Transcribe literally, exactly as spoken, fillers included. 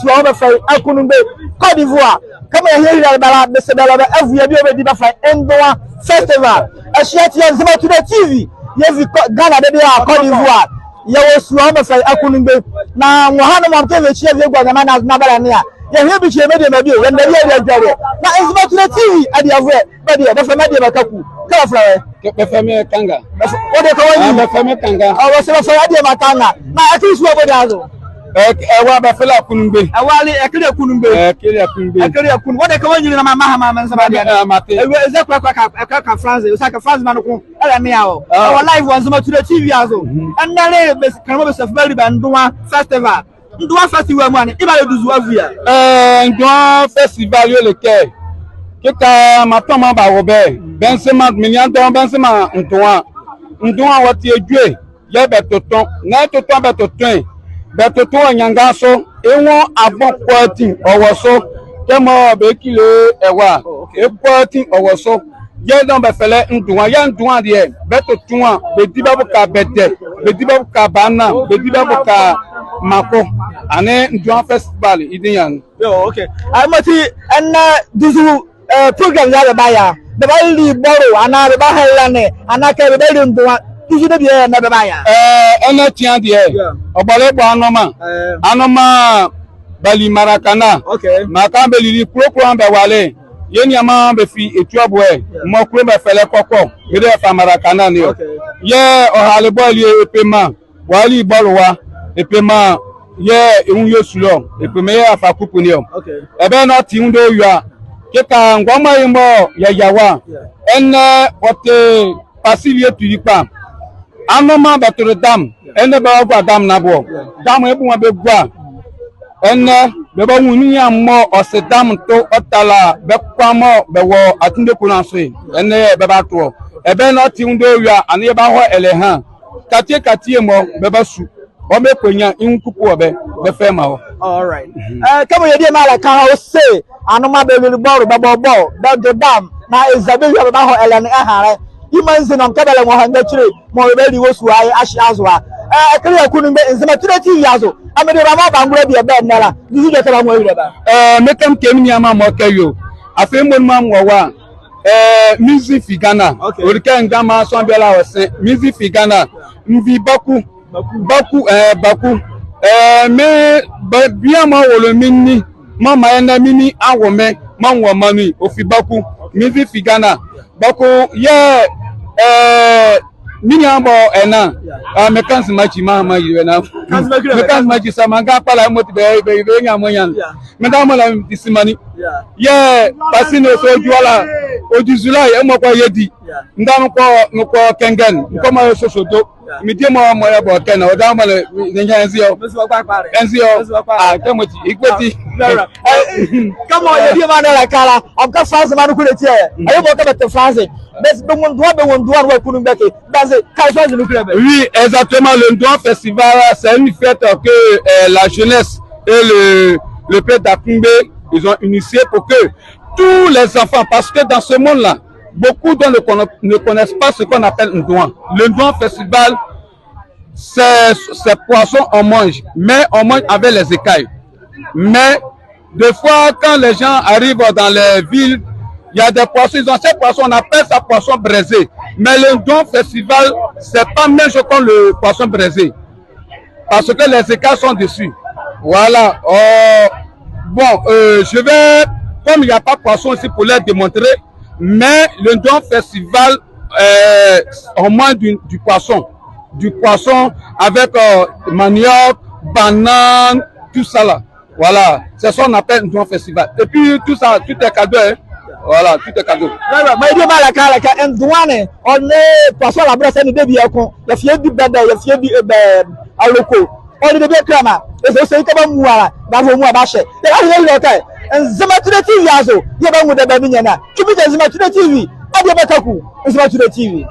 Sua wɔ bɛfɛle ye Akunungbe, Côte d'Ivoire. Kɛmɔ yɛhile bɛ la, bɛse bɛlɛ bɛ avu ye bie ɔbɛdi bɛfɛle ye Ndoa Festival. Ɛhye ati yɛ Nzema Today T V, yɛvi Kɔ-, Ghana debie a Côte d'Ivoire. Yɛwɔ sua wɔ bɛfɛle ye Akunungbe. Na nwɔhane mɔɔ kɛ bɛkyi yɛvi yɛgua nyɛma na, na bɛlɛnea. Yɛhile bikyi yɛ mediema bie, yɛnlɛ bie yɛ adwelie. Na Nzema Today T V, adiavolɛ, bɛdeɛ, bɛfɛle mediema Kaku. Kɛ bɛfɛle wɔ? Kɛ bɛfɛle me Kanga. Bɛfɛ-, wɔdeɛ kɛ wɔnyia. Ah, bɛfɛle me Kanga. Ɔ, wɔse bɛfɛle ye adiema Kanga. Na ɛkile sua bɛ deɛ azo? Ɛ, ɛwɔ a bɛfɛle ye Akunungbe. Ɛwɔ a le, ɛkile Akunungbe. Ɛkile Akunungbe. Ɛkile Akunu-, wɔdeɛ kɛ wɔnyia na mɛha mɛ, mɛ Nzema deɛ. Ɛ, mate. Ɛwɔ, ɛze kɛ, kɛ, kɛ, kɛ, kɛ France, ɛwɔ sa kɛ France mane ko, ɛlɛnea wɔ. Ah. Ɛwɔ live wɔ Nzema Today T V azo. Mhm. Ɛnɛ le, bɛ, kɛ mɔɔ bɛse bɛli bɛ Ndoa Festival. Ndoa Festival mɔɔ ne, ɛbale duzu avu ye a? Ɛɛ, Ndoa Festival yɛɛ le kɛ, kɛkala matɔma bɛwɔ bɛ, bɛnzema, menli adɔɔnwo bɛnzema ndoa. Ndoa wɔte edwɛkɛ, yɛɛ bɛtoto. Na ɛtoto a bɛtoto ye, bɛtoto wɔ nyanga zo, ɛnwu avon kɔati ɔwɔ zo. Kɛmɔ bɛkile ɛwɔ a, ɛ kɔati ɔwɔ zo. Yɛɛ nɔɔ bɛfɛlɛ ndoa, yɛɛ ndoa deɛ, bɛtoto a, bɛdi bɛ boka bɛdɛ, bɛdi bɛ boka bɛana, bɛdi bɛ boka mako. Ɛnee Ndoa Festival ye di ye a. Yoo, okay. Ɛhye ati, ɛnɛ duzu, eh, program ye a bɛbayɛ a? Bɛbali bɔɔlo, anaa bɛbahɔ ɛlɛne, anaa kɛ bɛbali ndoa, duzu debie ɛnɛ bɛbayɛ a? Eh, ɛnɛ tia deɛ, yeah, ɔbɔle bɔ anɔma. Eh. Anɔma bali Maracana. Okay. Maracana bɛlili, kroko a bɛwale. Yɛ niema bɛfi Etuaboɛ. Yeah. Mɔɔ kro bɛfɛlɛ Kɔkɔ. Bɛdie bɛfa Maracana ne ɔ. Okay. Yɛɛ ɔhale bɔɔlo ye Epema. Wɔli bɔɔlo wa. Epema yɛɛ ɛnwu yɛ sulo. Epema yɛɛ afa kupu ne ɔ. Okay. Ɛbɛ nɔ ti nwo dɔ yua. Kɛkala ngɔma ye mɔɔ yɛya wa. Yeah. Ɛnɛ ɔte Pasili ye tuli kpa. Anɔma bɛtole dam. Ɛnɛ bɛbagua dam ne abo. Dam ne abo mɔɔ bɛgua. Ɛnɛ bɛbanwu ninyɛne mɔɔ ɔse dam to ɔtala bɛ kɔa mɔɔ bɛwɔ Atunde Kona zo ye. Ɛnɛ bɛbato ɔ. Ɛbɛ nɔ ti nwo dɔ yua, ɛnee yɛbahɔ ɛlɛha. Katie katie mɔɔ bɛbasu. Ɔmɛ kɔ nyia, ɛnwu kupu ɔ bɛ, bɛfɛlɛ maa wɔ. All right. Mhm. Eh, kɛmɔ yɛ diema ɛlɛka la, ɔse anɔma bɛlili bɔɔlo, bɛbɔ bɔɔlo, bɛdo dam, na eza bɛwie a bɛbahɔ ɛlɛne ɛhalɛ. Yemɔ nzi nɔ kɛ bɛlɛ nwɔhane akyile mɔɔ bɛbali wɔ sua ye ɛhye azo a. Eh, ɛkile yɛ Akunungbe, Nzema Today T V azo. Ɛmɛ diema mɔɔ bangolɛ bie bɛ ɛnɛ la, duzu edwɛkɛ bɛnwu ɛhile bɛ a? Eh, mekɛ mekile me niema mɔɔ kɛ yo. Afee mɔɔ mɔɔ mewɔ wa. Eh, Music fi Ghana. Okay. Ɔle kɛ ngama sɔn biala ɔse Music fi Ghana. Mvi Baku. Baku. Baku, eh, Baku. Eh, me, ba, bia mɔɔ wolo me ni, mɔɔ maa ɛnɛ me ni awo me, mɔɔ mewɔ maanle, ɔfi Baku. Mvi fi Ghana. Baku, yɛɛ, eh, me niema bɔ ɛnɛ. Yeah. Ah, meka Nzema kyi, meaha meayi ɛnɛ. Ka Nzema kile bɛ. Meka Nzema kyi saa, manga kpalɛ mɔti bɛ, bɛ, bɛ, nya mɔ nya. Yeah. Meda mɔ la, medi simani. Yeah. Yɛɛ, Pasili ne ɔse ɔdwu ala, ɔdwu zula, yɛɛ mɔɔ kɔ yɛdi. Yeah. Nda noko, noko kɛngɛn, yeah, noko mɔɔ yɛ sosodo. Yeah. Medie mɔɔ, mɔɔ yɛbɔ kɛ na, ɔda mɔɔ la, ne nya ɛnze ɔ. Ɛnze ɔ. Ɛnze ɔ. Ɛnze ɔ. Ah, kɛmɔ ti, ikpɛ ti. Very well. Eh, kɛmɔ yɛ diema ne ɛlɛka la, ɔmkɛ France mane ko ɛlɛtie. Mm. Ɛyɛ mɔɔ kɛ bɛte France. Bɛ, bɛnwu ndoa, bɛnwu ndoa, wɔ Akunungbe ɛke. Bɛ se, kɛ France ne ɛkile bɛ. Oui, exactement, le Ndoa Festival, c'est une fête que, euh, la jeunesse et le, le peuple d'Akoungbe, ils ont initié pour que tous les enfants, parce que dans ce monde-là, beaucoup d'enfants ne conna-, ne connaissent pas ce qu'on appelle Ndoa. Le Ndoa Festival, c'est, c'est poisson, on mange, mais on mange avec les écailles. Mais des fois, quand les gens arrivent dans les villes, il y a des poissons, ils ont ces poissons, on appelle ça poisson braisé. Mais le Ndoa Festival, c'est pas même chose comme le poisson braisé. Parce que les écailles sont dessus. Voilà. Euh, bon, euh, je vais, comme il n'y a pas de poisson ici pour leur démontrer, mais le Ndoa Festival, euh, on mange du, du poisson. Du poisson avec, euh, manioc, banane, tout ça là. Voilà, c'est ça on appelle Ndoa Festival. Et puis tout ça, tout est cadeau, hein. Voilà, tout est cadeau. Very well. Mɔɔ yɛ diema ɛlɛka la kɛ ndoa ne, ɔnle poisson la bɛlɛsɛ ne debie ko. Yɛfa yɛdi bɛdɛ, yɛfa yɛdi, eh, bɛ, aloko. Ɔnle debie kɛmɔ. Ese, ese kɛ bɛmua la, bɛvɔ mua bɛahyɛ. Yɛlɛhile ɛlɛkɛ. Nzema Today T V azo. Yɛbanwu debie bɛ ninyɛne a. Kɛ mede Nzema Today T V. Adiema Kaku. Nzema Today T V.